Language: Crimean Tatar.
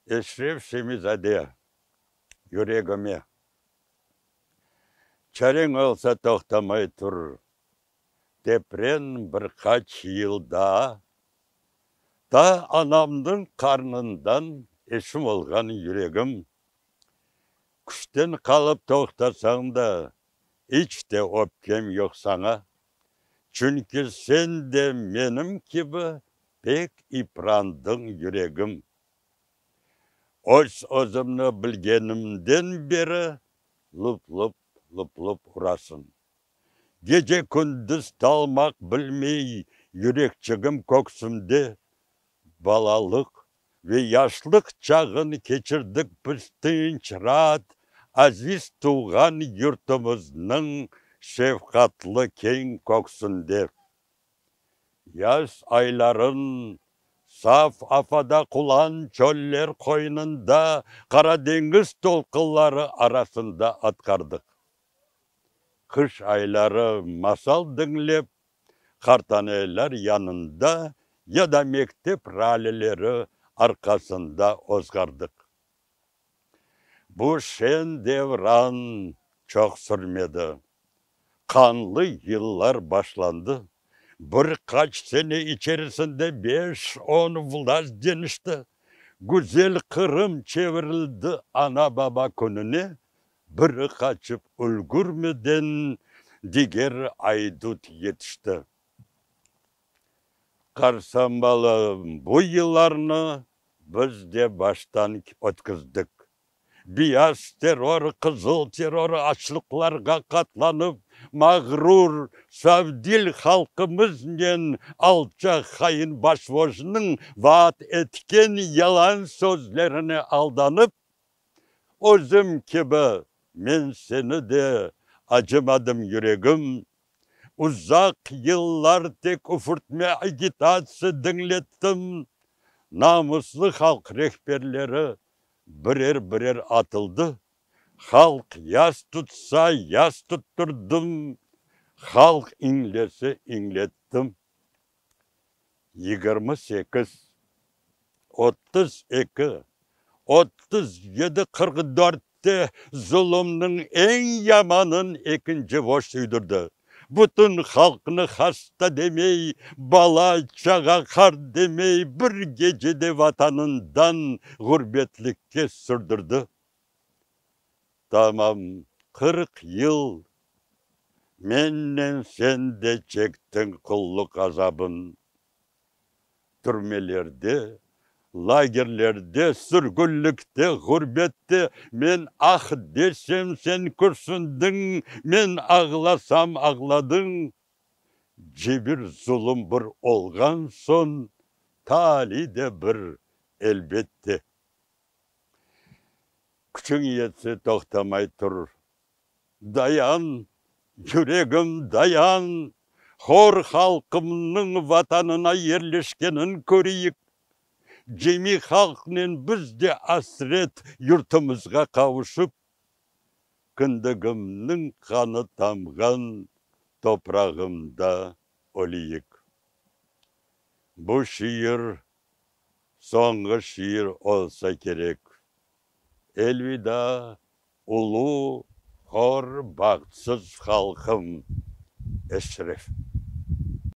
Eşref Şemi-zade, yüregime. Çareñ olsa toqtamay tur, tepren bir qaç yıl daa. Ta anamnıñ qarnından eşim olğan yüregim. Küçten qalıp toqtasañ da, iç de öpkem yoq saña. Çünki sen de menim kibi pek iprandıñ, yüregim. Öz-özümni bilgenimden beri lup-lup, lup-lup urasıñ. Gece-kündüz talmaq bilmey yürekçigim köksümde. Balalıq ve yaşlıq çağın keçirdik biz tınç, raat, aziz tuvğan yurtumıznıñ şefqatlı keñ köksünde. Yaz ayların saf afada qulan çöller qoynunda Qara deñiz tolqunları arasında atqardıq. Qış ayları masal diñlep, qartanaylar yanında ya da mektep raleleri arqasında ozğardıq. Bu şeñ devran çoq sürmedi. Qanlı yıllar başlandı. Bir qaç sene içerisinde beş-on vlast deñişti. Güzel Qırım çevirildi ana-baba kününe, biri qaçıp ülgürmeden diger aydut yetişti. Qarsambalı bu yıllarnı biz de baştan ötkizdik. Beyaz terror, qızıl terror açlıqlarğa qatlanıp, mağrur, savdil halqımıznen alçaq hain başvojnıñ vaat etken yalan sözlerine aldanıp, özüm kibi men seni de acımadım yüregim, Uzaq yıllar tek üfürtme agitatsiya diñlettim, namuslı halq rehberleri birer-birer atıldı, halq yas tutsa, yas tuttırdım, halq iñlese, iñlettim. 28, 32, 37, 44-te zulumnıñ eñ yamanın ekinci voşt uydurdı. Bütün halqnı hasta demey, bala, çağa, qart demey bir gecede vatanından ğurbetlikke sürdürdi. Tamam 40 yıl Mennen sen de çektiñ qulluq azabın. Türmelerde, lagerlerde, sürgünlikte, ğurbette men ah desem, sen kürsündiñ, men ağlasam, ağladıñ. Cebir, zulum bir olğan soñ, tali de bir, elbette. Küçüñ yetse toqtamay tur. Dayan, yüregim, dayan, hor halqımnıñ Vatanına yerleşkenin köreyik. Cemi halqnen biz de asret yurtumızğa qavuşıp, kindigimniñ qanı tamğan toprağımda öleyik. Bu şiir soñğı şiir olsa kerek. Elvida, Ulu, hor, bahtsız halqım, Eşref.